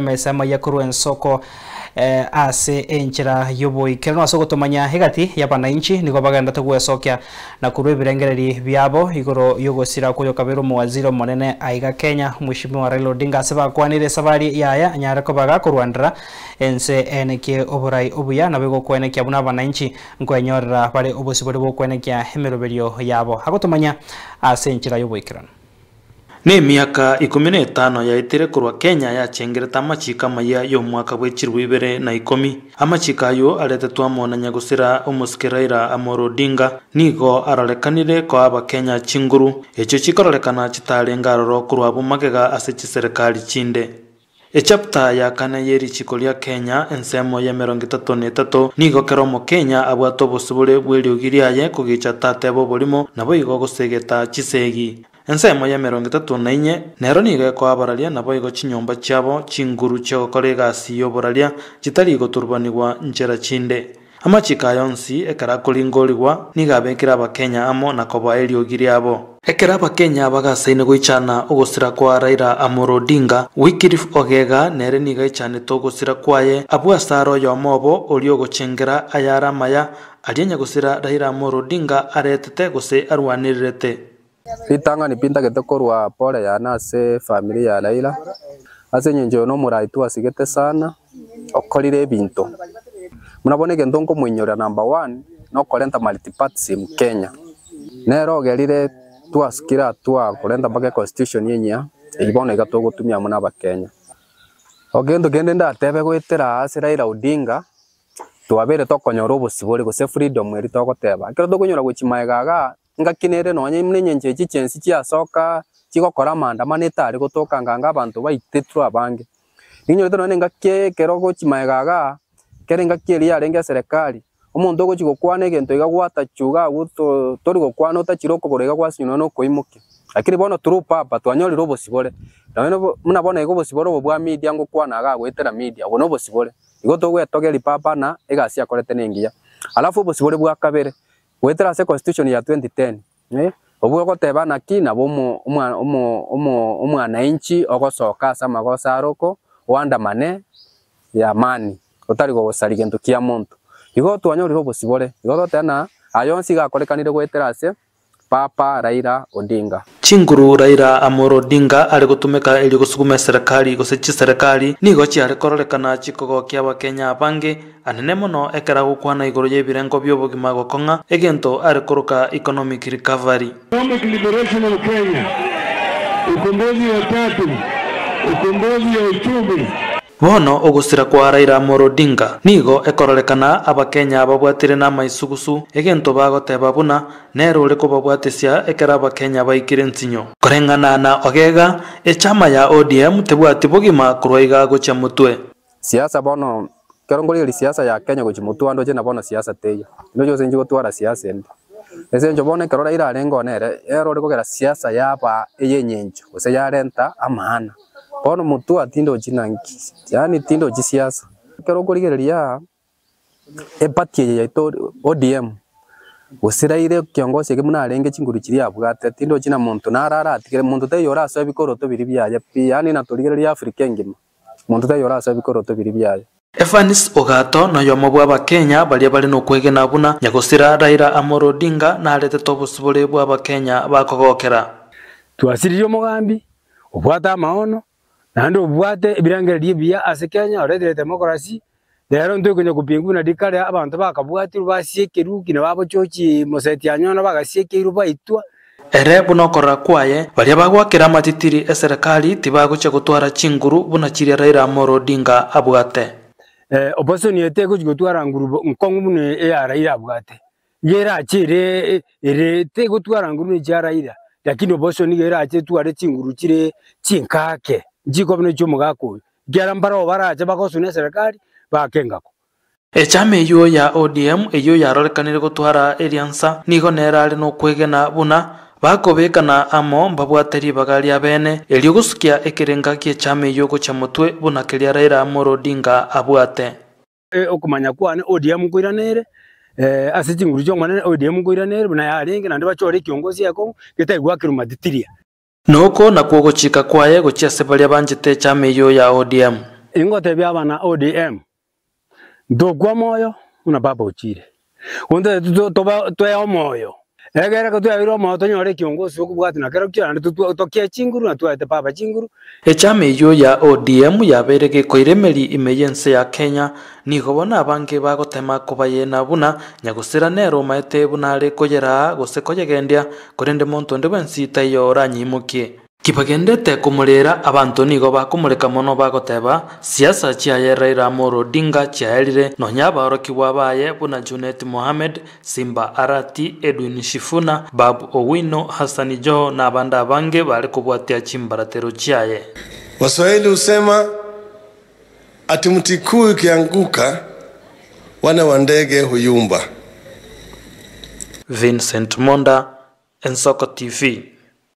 Emesa amaya korwa ensoko ase enchera y'oboikeranu ase ogotomanya egati y'abanainchi nigo bagenderete gwesokia na korwa ebirengererio biabo igoro y'ogosira kw'oyokabere omowaziri omonene aiga Kenya Mweshimiwa Raila Odinga ase bakwanire esabari yaye anyare koba gakorwanera ense enekie oborai obuya nabo egokwenekia buna abanainchi nkwenyorera bare obosibore bw'okwenekia emeroberio yabo agotomanya ase enchera y'oboikeranu. Nemiaka ikomi na etano yaetire korwa Kenya yachengerete amachiiko amayia y'omwaka bwe chilifu ibere na ikomi. Amachiiko ayio aretetwe amo na nyagosira omosike Raila Amolo Odinga nigo arorekanire koa Abakenya chinguru, echio chikororekana chitarenge aroro korwa abwo magega ase chiserekari chinde. Echapter ya kane ye richiko ria Kenya, ensemo y'emerongo etato na etato, nigo kera Omokenya abwate obosibore bw'eriogi riaye kogicha tateba oborimo, naboigo gosegeta chisegi. Ensemo y'emerongo etato na inye nero nigo ekoa abararia naboigo chinyomba chiabo chinguru chi'ogokora egasi y'oboraria chitari goturubanigwa nchera chinde. Amachiko aya onsi ekero akoringorigwa nigo abekire Abakenya amo na koboa eriogi riabo. Ekero Abakenya bagasaine goichana ogosira kwa Raila Amolo Odinga, Wycliffe Ogega nere nigo aichanete ogosira kwaye abwo ase are oyomo obo oria ogochengera ayare amaya aria nyagosira Raila Amolo Odinga aretete gose arwanererete. Ritang'ani pi ntagete korwa pole yane ase efamiri ya Raila, ase eng'encho oyo nomorai twasigete sana, okorire ebinto. Buna bono egento nkomoinyoria number one, nokorenta multipartyism Kenya. Nere ogerire twasukire hatua korenta mpaka econstitution enyia, eywo bono iga togotumia amo na abakenya. Egento kende ndatebe goetera aa ase Raila Odinga, twabeire tokonyora obosibore gose freedom eria togoteba. Ekero tokonyora gochia magega igaa, Engaki nere nonya buna enyencho echi chi'ense chiasoka chigokora amaandamano etari gotoka nganga abanto baitetwe abange. Ninyorete nonya nengaki ekero ogochia magega igaa, kera engaki eria yarenge eserekari, omonto ogochia gokwana egento iga gwatachwa iga agwo to tori gokwana otachire okogoro iga gwasinywa nonya na okoimokia. Lakini bono through papa twanyorire obosibore, nonya nobo buna bono iga obosibore obo bwa media ngokwana igaa goetera media, obwo nobosibore. Igo togwetogeria papa na egasi akorete nengiya. Alafu obosibore bwa kabere, Goetera ase constitution ya 2010, obwo ogoteba naki nabo omo omo omo omo omwananchi ogosoka ase amagoso aroko oandamane ya amani otari gogosaria gento kia monto. Igo twanyorire obosibore, igo togoteba ng'a aya onsi iga akorekanire goetera ase Papa Raila Odinga. Chinguru Raila Amolo Odinga are gotumeka erio gosuguma eserekari gose chiserekari nigo chiare kororekana chikogokia abakenya abange anene mono ekero agokwana igoro y'ebirengo bi'obogima gokong'a egento are koroka economic recovery. Economic liberation of Kenya, ukombozi ya tatu, ukombozi ya uchumi. Bono ogosira kwa Raila Amolo Odinga nigo ekororekana Abakenya babwatire namaisugusu, egento bagoteba buna nere ore kobabwatesia ekero Abakenya baikire nsinyo. Koreng'ana na Ogega, echama ya ODM tebwati bogima korwa iga gochia motwe. Siasa bono, ekero nkorigereria siasa ya Kenya gochia motwe ande oche na bono siasa teiyo. Ndoche gose inche gotwara siasa ende. Ase eng'encho bono ekero Raila arenge oo nere, ere ore kogera siasa yaba eye eng'encho gose yarenta amaana. Bono motwe tindochi naki, yaani tindochi siasa. Ekero okorigereria eparty eye yaito ODM, gose Raila ekiongosi eke buna arenge chinguru chiria abwate, tindochi na monto naro aratigere, monto taiyo orasoe ebikoroto biria biaye pi, yaani natorigereria Africa engima. Monto taiyo orasoe ebikoroto biria biaye. Evans Ogato noyomo bw'Abakenya baria bare nokwegena buna nyagosira Raila Amolo Odinga naretete obosibore bw'Abakenya bakogokera. Twasiririe omogambi obwate amaono, naende obwate ebirengererio ebiya ase Kenya, oretire democracy, rero ntwe konya kopinga buna rikare abanto bakabwatirwe basiekerwe ki na babochochi moseti anyono bagasiekeirwe baitwa. Ere buna okorora kwaye, baria bagwakera amatitiri eserekari tibagochia gotwara chinguru buna chiria Raila Amolo Odinga abwate. Opposition eye tegochia gotwara nguru nkong'u buna eya Raila abwate. Iga erache ere ere tegotwara nguru buna echia Raila, lakini opposition nigo erache etware chinguru chire chinkake, nchikoba buna echi'omogaka oyo, ekiagera mbarabwo barache bagosuna eserekari baake engako. Echama eyio ya ODM eyio yarorekanire gotwara eriansa nigo nere are nokwegena buna bakobekana amo mbabwate ribaga riabeene erio gosukia ekerenga gi'echama eyio gochia motwe buna keria Raila Amolo Odinga abwate. Okomanya kwane ODM nkoiranere ase chinguru chi'Omonene, ODM nkoiranere buna yarenge naende bachore ekiongosi ekong'u getari goakerwa matitiria. Noko nakwo ogochika kwaye gochia ase baria banchete echama eyio ya ODM. Ingotebia abana ODM, ntokwa moyo buna baba ochire. Gonto toba toe omoyo, egere ekero twaeirwe omoyo tonyore ekiongosi okobwati na kerokio naende totwa tokie chinguru na twaete baba chinguru. Echama eyio ya ODM yabeire gekoira emeri ime y'ense ya Kenya, nigo bono abange bagotema kobayena buna nyagosira nere omaete buna are koyeraa gose koyegendia, korende monto onde bwensi taiyo oranyeimokie. Kibagendete komorera, abanto nigo bakomoreka mono bagoteba, Siasa chiaye Raila Amolo Odinga chiaerire, nonya abaorokigwa baye buna Junet Mohamed, Simba Arati, Edwin Sifuna, Babu Owino, Hassan Joho na abande abange bare kobwatia chimbaratero chiaye. Waswahili husema ati mti kuu ikianguka wana wa ndege huyumba. Vincent Monda, Ensoko TV.